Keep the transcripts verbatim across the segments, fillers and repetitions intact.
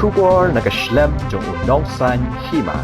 Khubor na ka shlem jong u nongsaiñ hima.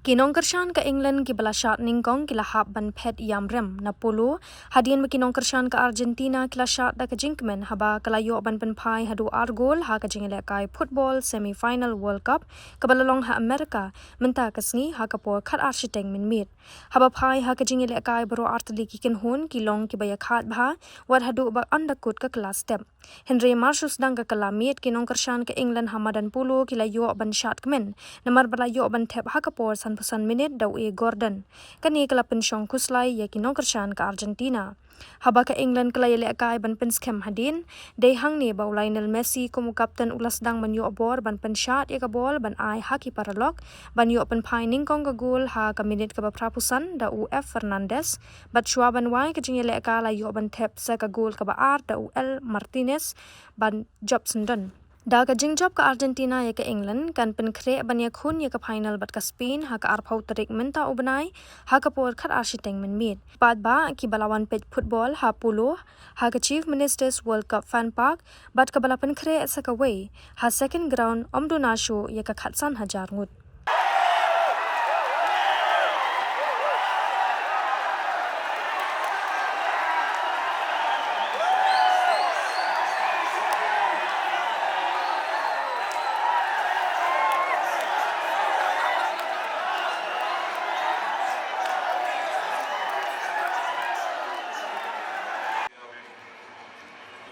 Ki nongkyrshan ka England kiba la shad nyngkong ki la hap ban phet ïam rem na polo, hadien ba ki nongkyrshan ka Argentina ki la shad da ka jingkmen haba ka la ïoh ban pynphai haduh ar gol ha ka jingïalehkai football semi-final World Cup kaba la long ha America mynta ka sngi ha ka por khatar shiteng mynmiet. Haba phai ha ka jingïalehkai, baroh artylli ki kynhun ki long kiba ïakhaid bha wat haduh ba ynda kut ka kylla step. Hynrei mar shu sdang ka kylla miet, ki nongkyrshan ka England ha madan polo ki la ïoh ban shad kmen namar ba la ïoh ban thep ha ka por sanphew san minit da u A Gordon. Kane ka la pynshong khuslai ïa ki nongkyrshan ka Argentina. Haba ka England ka la ïalehkai ban pynskhem hadien, dei hangne ba u Lionel Messi kum u kapten u la sdang ban ïoh bor ban pynshad ïa ka bol ban ai ha ki paralok ban ïoh pynphai nyngkong ka gol ha ka minit kaba phraphew san da u Enzo Fernandez, bad shuwa ban wai ka jingïalehkai la ïoh ban thep sa ka gol kaba ar da u Emiliano Martinez ban jop syndon. Da ka jingjop ka Argentina ïa ka England, kan pynkhreh ban ïakhun ïa ka final bad ka Spain ha ka arphew tarik mynta u bnai ha ka por khatar shiteng mynmiet. Paidbah kiba la wan peit football ha polo ha ka Chief Minister's World Cup Fan Park bad kaba la pynkhreh sa kawei ha second ground, ym duna shuh ïa ka khatsan hajar ngut.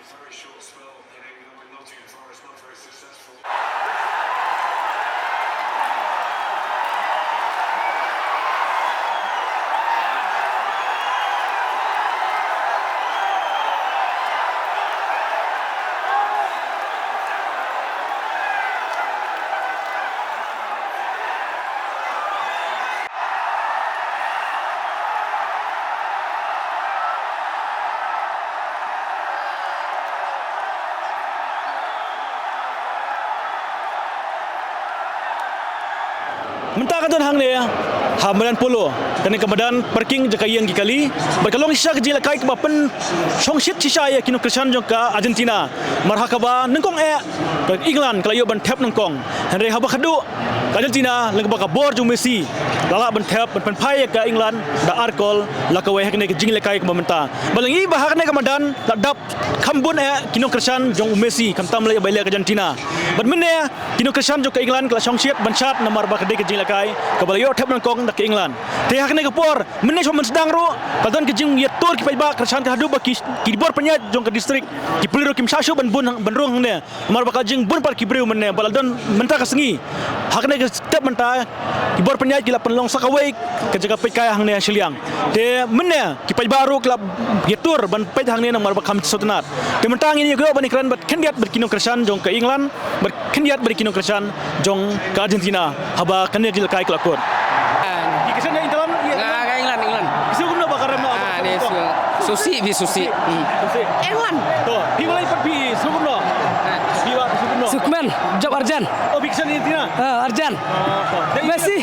A very short spell in England with Nottingham Forest, not very successful. Mynta ka don hangne ha madan polo, kane ka madan parking jaka ïeng ki kali, bad ka long shisha ka jingïalehkai kaba pynshongshit shisha ïa ki nongkyrshan jong ka Argentina. Mar ha kaba nyngkong eh ka England ka la ïoh ban thep nyngkong, hynrei haba khadduh ka Argentina lyngba ka bor jong Messi la lah ban thep ban pynphai ïa ka England da ar kol la kawei ha kane ka jingïalehkai kaba mynta. Bad lyngi ba ha kane ka madan la dap kham bun eh ki nongkyrshan jong u Messi, khamtam lei ba ïaleh ka Argentina. Bad mynne ki nongkyrshan jong ka England ka la shongshit ban shad namar ba ka dei ka jingïalehkai kaba la ïoh thep nyngkong da ka England. Te ha kane ka por mynne shuwa ban sdang ruh ka don ka jingïatur ki paidbah kyrshan ka haduh ba ki, ki bor pynïaid jong ka district ki pule ruh kim shah shuh ban bun hang, ban rung hangne. Namar ba ka jingbun pat ki briew mynne ba la don mynta ka sngi. Ha kane ka step mynta ki bor pynïaid ki la pynlong sa kawei ka jaka peit kai hangne ha shiliang. Te mynne ki paidbah ruh ki la ïatur ban peit hangne namar ba kham sngewtynnat. Te mynta ngin ïa ïoh ban ïakren bad khyndiat bad ki nongkyrshan jong ka England bad khyndiat bad ki nongkyrshan jong ka Argentina haba kane ka jingïalehkai ka la kut. Ki kyrshan ïa England, ïa Nga England. Ka England, England. Ki sngew kumno ba ka rem? Ah, ne su, susi, bi susi. Hmm. Susi. England. To, phi ba la ïoh pat phi sngew kumno? Phi ba phi sngew kumno? Sngewkmen, jop Arjan. Oh, phi kyrshan Argentina? Ah, Arjan. Oh, to. Messi.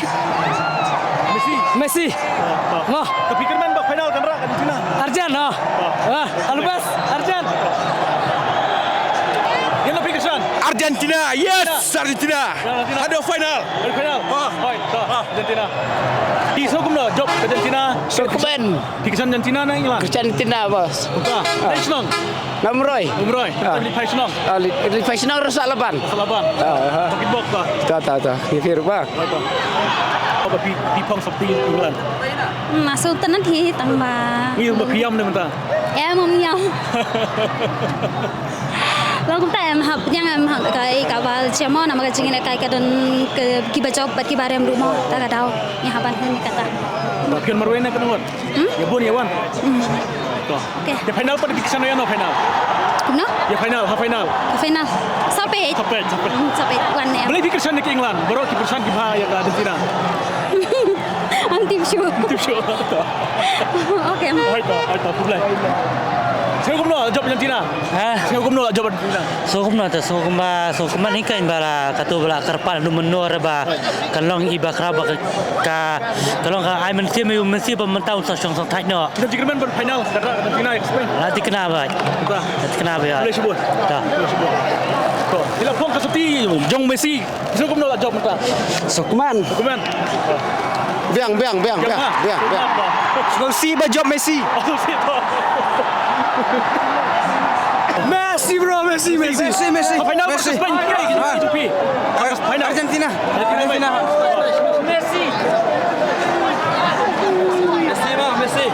Messi. Messi. Oh, to. Mo. To phi kyrmen ba final kan rah Argentina? Arjan, oh. To. Ah, all the best, Arjan. Ïa no phi kyrshan? Argentina, yes, Argentina. Argentina. Haduh final. Haduh final. Ah. Hoi, to, Argentina. Phi sngew kumno jop Argentina? Sngewkmen. Phi kyrshan Argentina ne England? Kyrshan Argentina, bos. Kumta. Ah. Phi shnong? Namroi. Namroi. Ah. Phi phai shnong? Ah, li, li phai shnong Rasa Laban. Rasa Laban. Ah, ah. Pocket box ba. Ta, ta, ta. Ki phir ba. Hoi, to. Ba phi, phi phong sopti England. Hmm, nga sngewtynnat hi tang ba. Ngi ba phi ïam ne mynta. Em, ym ïam. Long kumta em hap, ïa nga em hap kai kaba jia mo, namar ka jingïalehkai ka don ka kiba jop bad kiba rem ruh mo, ta ka daw ngi hap ban hynrei kata. Ba phi ïa marwei ne ka nongot? Hmm? Ïa bun ïa wan. Hmm. To. Okay. Ïa final pat phi kyrshan ïa no final? Kumno? Ïa final, ha final. Ka final. Sa peit. Sa peit, sa peit. Hmm, sa peit wan em. Balei phi kyrshan ïa ka England? Baroh ki kyrshan ki bha ïa ka Argentina. Ngam tip shuh. Tip shuh. To. Okay. Hoi to, hoi to, khublei. Sngew kumno la jop Argentina? Ha? Sngew kumno la jop Argentina? Sngew kumno te, sngew kumba, sngew kumba ngi khein ba la, kato ba la kyrpad haduh mynno re ba kan long i ba khraw ba ka, ka, kan long ka ai mynsiem, ïa u mynsiem ba mynta un sa shong shong thait noh. Kita jingkyrmen ban final, kata Argentina, Spain. La thikna ba. Kita. La thikna ba ïa. Khublei shibun. Ta. Khublei shibun. Ki la phong ka sotti jong Messi. Sngewbha kumno la jop mynta. Sngewkmen. Sngewkmen. Biang, biang, biang, biang, biang, biang. Sngewsih ba jop Messi. Oh, sngewsih ba. Messi, bro, Messi, Messi. Messi, Messi. Final Messi. Spain, Spain. Final. Argentina. Argentina. Messi. Messi, bang, Messi.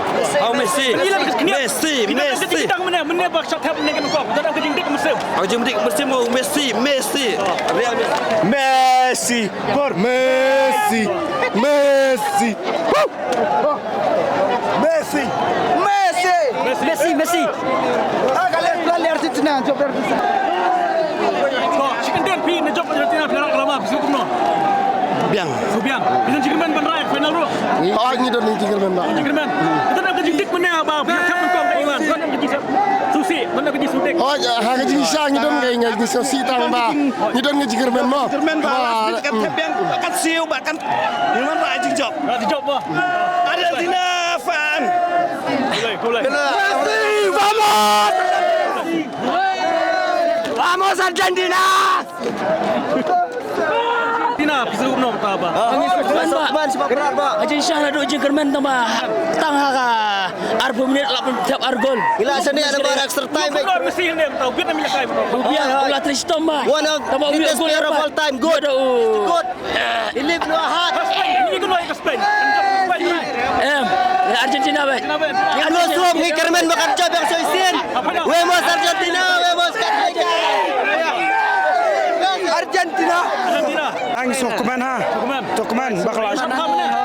Oh, Messi. Messi, Messi. Kita nak kejutang mana? Mana bak shot tap mana kan kau? Kita nak kejutang musim. Argentina musim mau Messi, Messi. Real Messi. Messi. Kor Messi. Messi. Woo! Messi. Messi. Messi, Messi. Ah, kalian, kalian Argentina, jop Argentina. Shi kyndon phi na jop Argentina phi la klama phi sngewbha kumno. Biang. Sngewbha biang. Phi don jingkyrmen ban rai final ruh. Oh, ngi don jingkyrmen ba. Jingkyrmen. Kita nak kejutang mana ba? Phi tap mentong England. Kita nak kejutang. Sngewsih, mano ka jingsngewsih? Oh, ha ka jingsngewsih ngi don ka jingsngewsih tang ba. Ngi don ka jingkyrmen mo. Jingkyrmen ba. Ka thep biang ka siew ba kan. Ngi wan ba jingjop. Ba jingjop mo. Argentina fan. Kulai, kulai. Messi, vamos! Vamos Argentina! Tina, phi sngewbha kumno kata ba? Sngewbha ba. Hajin Shah naduh jingkyrmen tang ba. Tang ha ka arphew minit la pynthep ar gol. Ila sini ada bar extra time. Kumno mesti ne tau bit na minyak kai. Ubiang, ula tris tom ba. One of greatest player of all time. Good. Good. Ini benua hat. Ini kena ke Spain. Em, Argentina ba. Ngi sngewbha ngi kyrmen ba kan jop biang shisien. Vamos Argentina, vamos Argentina. Argentina. Argentina. Ang sngewkmen ha. Sngewkmen. Sngewkmen bakla.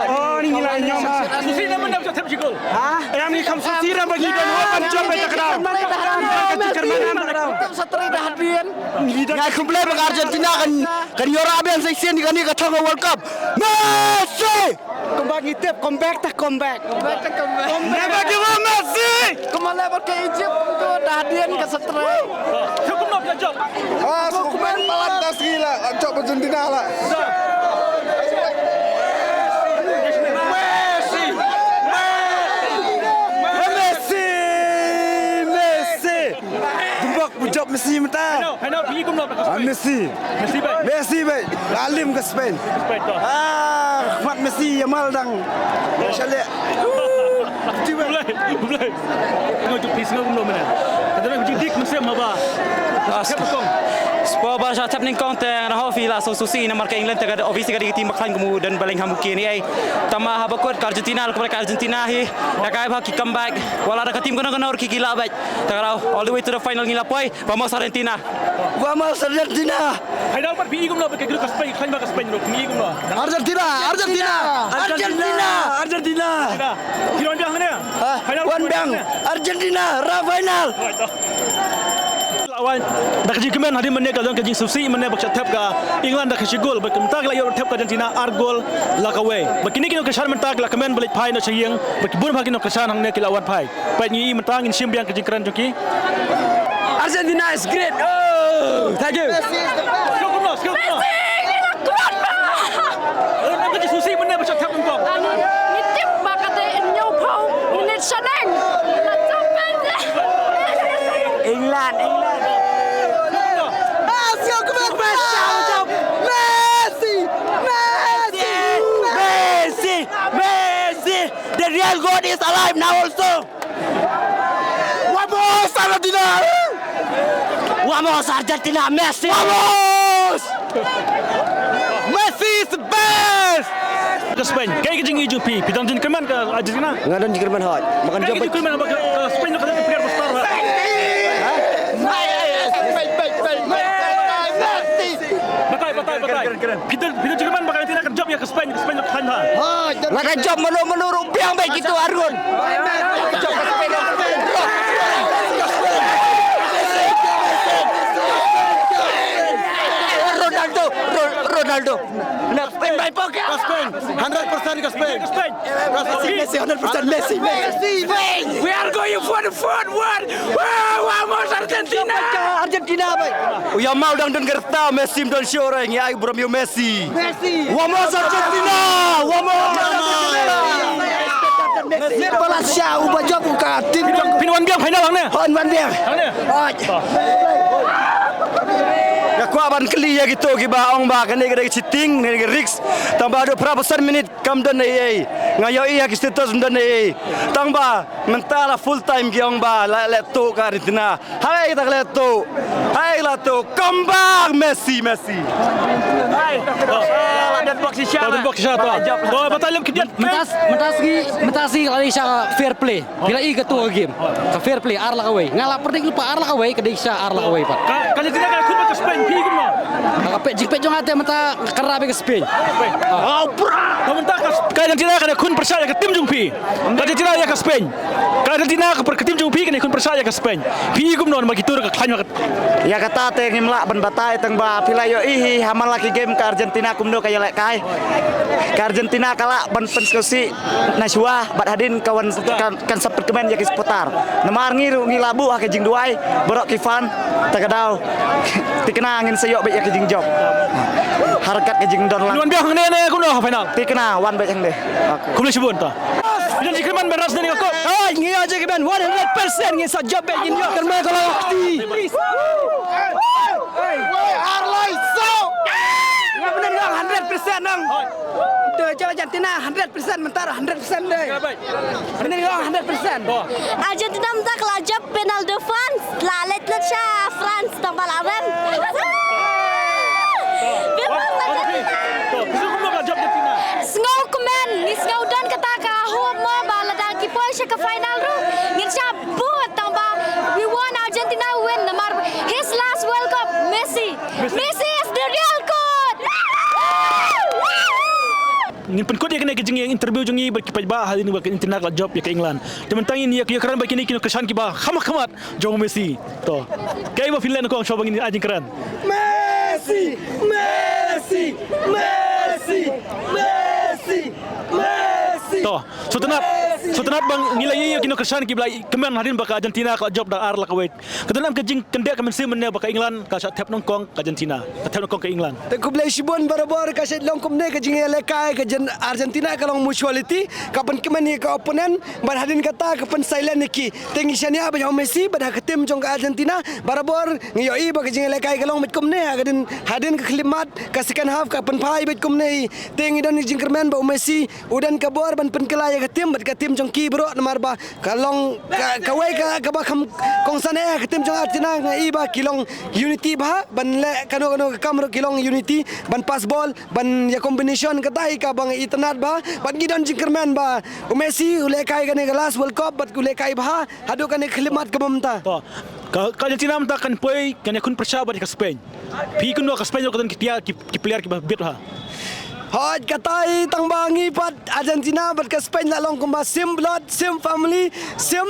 Oh, ni ngi la ñiom ha. Sngewsih na mynta ba thep shi gol. Ha? Em, ngi kham sngewsih na ba ngi don ho ban jop ba takdar. Ka jingkyrmen em takdar. Sa trei da hadien. Ngi da ngai khublei ba ka Argentina kan, kan ïoh rah biang shisien kane ka thong World Cup. Messi! Kumba ngi tip, comeback ta comeback. Comeback ta comeback. Never give up, Messi! Kumba leh bad ka Egypt, to da hadien ka sa trei. Sngewbha kumno phi la jop? Ah, sngewbha kumno palat da sngewbha la jop Argentina la. Messi! Messi! Messi! Dumbok bu jop Messi mynta. Hai no, hai no, phi kumno ka Spain? Ah, Messi. Messi bai. Messi bai. Alim ka Spain. Spain to. Ah, khmat Messi Yamal dang. Shale. Blai, blai. Ngo ju phi sngew kumno mynne. Ka dang ju dik mynsiem haba. Thep kong. Spa ba sha thep nyngkong te nga hop phi la sngewsih namar ka England te ka obviously ka dei ka team ba khlaiñ kum u Jude Bellingham u kine ai. Tangba haba kut ka Argentina, la ka Argentina hi. Da kai ba ki comeback. Wala da ka team kano kano ki ki la bai. Te ka dei all the way to the final ngi la poi. Vamos Argentina. Vamos Argentina. Final pat phi i kumno ba ka group ka Spain, khlaiñ ba ka Spain ruh, phi i kumno? Argentina, Argentina, Argentina, Argentina. Ki wan biang hangne? Ha? Final wan biang. Argentina, ra final. Wan. Da ka jingkmen hadien mynne ka don ka jingsngewsih mynne ba ka thep ka England da ka shi gol, ba kumta ka la ïoh thep ka Argentina ar gol la kawei. Ba kine ki nongkyrshan mynta ki la kmen ba leit phai noh sha ïing, ba ki bun bha ki nongkyrshan hangne ki la wan phai. Peit ngi mynta ngin shim biang ka jingkren jong ki. Argentina is great. Oh, thank you. Messi is the best. Skop kumno, skop kumno. Messi, ngi la kwah ba. Eh, nang ka jingsngewsih mynne ba shah thep nyngkong. Ngi tip ba ka dei hynñiewphew minit shaneng. England, England. Ah, skop kumno. Messi, Messi, Messi, Messi. The real God is alive now also. Vamos Argentina! Vamos Argentina, Messi! Vamos! Messi is the best! Ka Spain, kaei ka jingïohi jong phi? Phi don jingkyrmen ka Argentina? Nga don jingkyrmen hooid. Kaei ka jingkyrmen ba ka, ka Spain ka player ba star ba? Batai, batai, batai. Phi don, phi don jingkyrmen ba ka Argentina kan jop ïa ka Spain, ka Spain ka khlaiñ ha. La ka jop mano mano ruh biang bad kito arngut. Ronaldo, Ro-, Ronaldo. Na Spain bai pok ya. Ka Spain, hundred percent ka Spain. Ka Spain. Messi, Messi, hundred percent Messi, Messi. We are going for the fourth one. Wow, vamos Argentina. Argentina bai. U Yamal dang don ka rta, Messi ym don shuh re, ngi ai burom ïa u Messi. Messi. Vamos Argentina! Vamos! Messi. Palasia uba jop u ka tim jong. Phin wan biang final hangne? Hooid, wan biang. Hangne? Hooid. Ïa Ba ban kylli ïa kito kiba ong ba kane ka dei ka cheating, kane ka risk. Tang ba haduh phra phew san minit kam don ei ei. Nga ïohi ha ki status ym don ei ei. Tang ba mynta la full time ki ong ba la leh tuh ka Argentina. Hai ta ka leh tuh. Hai la tuh. Come back Messi, Messi. Hai. Oh, don bok shisha. Oh, don bok shisha to. To, batai lem kidiat. Mynta, mynta sngi, mynta sngi la dei sha fair play. Phi la i kato ka game. Ka fair play, ar la kawei. Nga la predict lypa ar la kawei, ka dei sha ar la kawei pat. Ka, ka Argentina ka khun bad ka Spain, phi kumno? Ka peit, jingpeit jong nga te mynta ka rah beit ka Spain. Ka Argentina ka khun pyrshah ïa ka team jong phi. Ka Argentina ïa ka Spain. Ka Argentina ka pyrshah team jong phi, ka khun pyrshah ïa ka Spain. Phi kumno namar kito ka khlaiñ. Ïa kata te ngim lah ban batai tang ba phi la ïohi hi ha man la ki game ka Argentina kumno ka ïalehkai. Ka Argentina ka lah ban pynsngewsih na shuwa bad hadien ka wan kan, kan sa pynkmen ïa ki supporter. Namar ngi ruh ngi la buh ha ka jingduwai baroh ki fan ta ka daw. Thikna ngin sa ïoh beit ïa ka jingjop. Hynrei ka jingdon lang. Wan biang ne ne kumno ha final. Thikna wan beit hangne. Khublei shibun ta. Ngi jingkyrmen ba Arsenal ka kop. Ai, ngi ïa jingkyrmen one hundred percent ngi sa jop beit ngin ïoh. Kyrmen ka la wakti. Please. Wei, ar lai saw. Nga mynnin nga ong hundred percent nang. To, jop Argentina hundred percent, mynta hundred percent dei. Mynnin nga ong hundred percent. Argentina mynta ka la jop penalti de France, la leit leit sha France tang ba la rem. Bia ba Argentina. Sngewkmen, ngi sngewdon kata ka hope mo ba lada ki poi sha ka final ruh ngin shah bud tang ba we want Argentina win namar his last World Cup, Messi. Messi is the real goat. Ngin pynkut ïa kane ka jing interview jong ngi bad ki paidbah hadien ba ka Argentina ka la jop ïa ka England. Te mynta ngin ïa ïakren bad kine ki nongkyrshan kiba kham khmat jong Messi. To. Kaei ba phi leh nyngkong shuwa ba ngin ai jingkren? Messi! Messi! Messi! Messi! Messi! To. Sngewtynnat, sngewtynnat ba ngi la ïohi ïa ki nongkyrshan kiba la kmen hadien ba ka Argentina ka la jop da ar la kawei. Ka don ka jingkyndit ka mynsiem mynne ba ka England ka shah thep nyngkong ka Argentina. Ka thep nyngkong ka England. Te khublei shibun barabor ka shah long kumne ka jingïalehkai ka Jen-, Argentina ka long mutuality, ka pynkmen ïa ka opponent, bad hadien kata ka pynsilent ïa ki. Te ngi shaniah bad ha u Messi bad ha ka team jong ka Argentina, barabor ngi ïohi ba ka jingïalehkai ka long beit kumne, hadien, hadien ka khyllipmat ka second half ka pynphai beit kumne. Te ngi don jingkyrmen ba u Messi u don ka bor ban pynkylla ïa ka team bad ka team jong ki baroh namar ba ka long ka, kawei ka, kaba kham kongsan eh ka team jong Argentina nga i ba ki long unity bha ban leh kano kano ka kam ruh ki long unity ban pass ball ban ïa combination kata hi kaba nga itynnad bha bad ngi don jingkyrmen ba u Messi u lehkai kane ka last World Cup bad u lehkai bha haduh kane ka khyllipmat kaba mynta. To. Ka, ka Argentina mynta kan poi kan ïakhun pyrshah bad ka Spain. Phi kynnoh ka Spain ruh ka don ki player, ki, ki player kiba bit ha. Hooid, kata hi tang ba ngi pat Argentina bad ka Spain la long kumba same blood, same family, same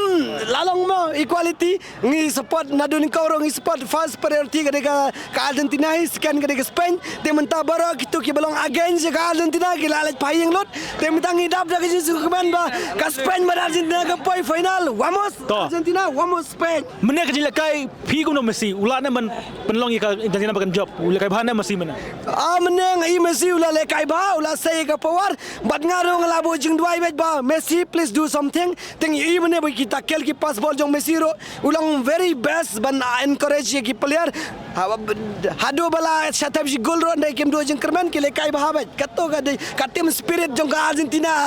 la long mo equality. Ngi support naduh nyngkong ruh ngi support first priority ka dei ka, ka Argentina hi, second ka dei ka Spain. Te mynta baroh kito kiba long against ka Argentina ki la leit pyrshah lut. Te mynta ngi dap da ka jingsngewkmen ba ka Spain bad Argentina ka poi final. Vamos Argentina, vamos Spain. Mynne ka jingïalehkai phi kumno Messi u lah ne ban pynlong ïa ka Argentina ba kan jop, u lehkai bha ne Messi mynne? Ah, mynne nga i Messi u la lehkai bha, u la sei ïa ka power. Bad nga ruh nga la buh jingduwai beit ba Messi, please do something. Te ngi i mynne ba ki tackle ki pass ball jong Messi ruh u long very best ban, ah, encourage ïa ki player. Ha, haduh ba la shah thep shi goal ruh hynrei kim duh jingkyrmen ki lehkai bha beit. Kato ka dei ka team spirit jong ka Argentina.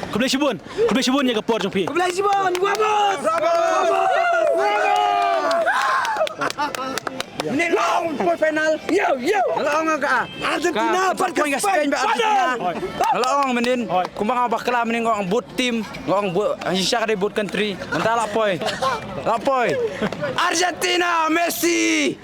Khublei shibun. Khublei shibun ïa ka por jong phi. Khublei shibun. Vamos! Vamos! Ni long poi final. Yo, yo. Long ka Argentina bad ka Spain bad Argentina. Long mynnin. Kumba nga bakla mynnin nga ong both team, nga ong both, shisha ka dei both country. Mynta la poi. La poi. Argentina, Messi.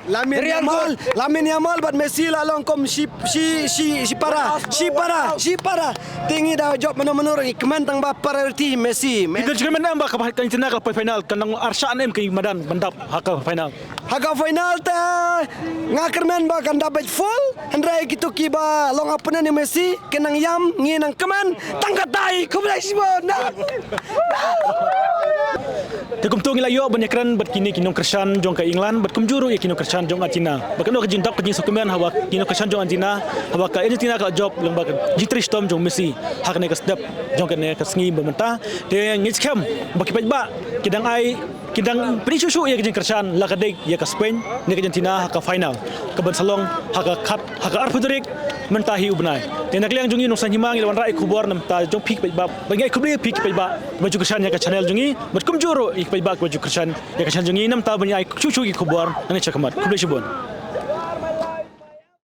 Lamine Yamal, Lamine Yamal bad Messi la long kum shi, shi, shi, shi para, shi para, shi para. Te ngi da jop mano mano ruh ngi kmen tang ba priority Messi. Ngi da jop kmen ba ka Argentina ka poi final, kan long arshah ne em ki madan ban dap ha ka final. Ha ka final te nga kyrmen ba kan dap beit full, hynrei kito kiba long opponent ïa Messi kin nang ïam, ngi nang kmen tang katai. Khublei shibun. Te kumto ngi la ïoh ban ïakren bad kine ki nongkyrshan jong ka England bad kumjuh ruh ïa ki nongkyrshan jong Argentina. Ba kano ka jingdap ka jingsngewkmen haba ki nongkyrshan jong Argentina, haba ka Argentina ka la jop lyngba ka jingtrei shitom jong Messi ha kane ka step jong kane ka sngi ba mynta. Te ngi skhem ba ki paidbah ki dang ai Ki dang pyni shuh shuh ïa ka jingkyrshan la ka dei ïa ka Spain ne ka Argentina ha ka final kaban sa long ha ka khat ha ka arphew tarik mynta hi u bnai. Te na ka liang jong ngi nongsan hima ngi la wanrah ïa khubor namar jong phi ki paidbah. Bad ngi ai khublei ïa phi ki paidbah ba ju kyrshan ïa ka channel jong ngi bad kumjuh ruh ïa ki paidbah ba ju kyrshan ïa ka channel jong ngi namar ba ngi ai shuh shuh ki khubor nangne shakhmat. Khublei shibun.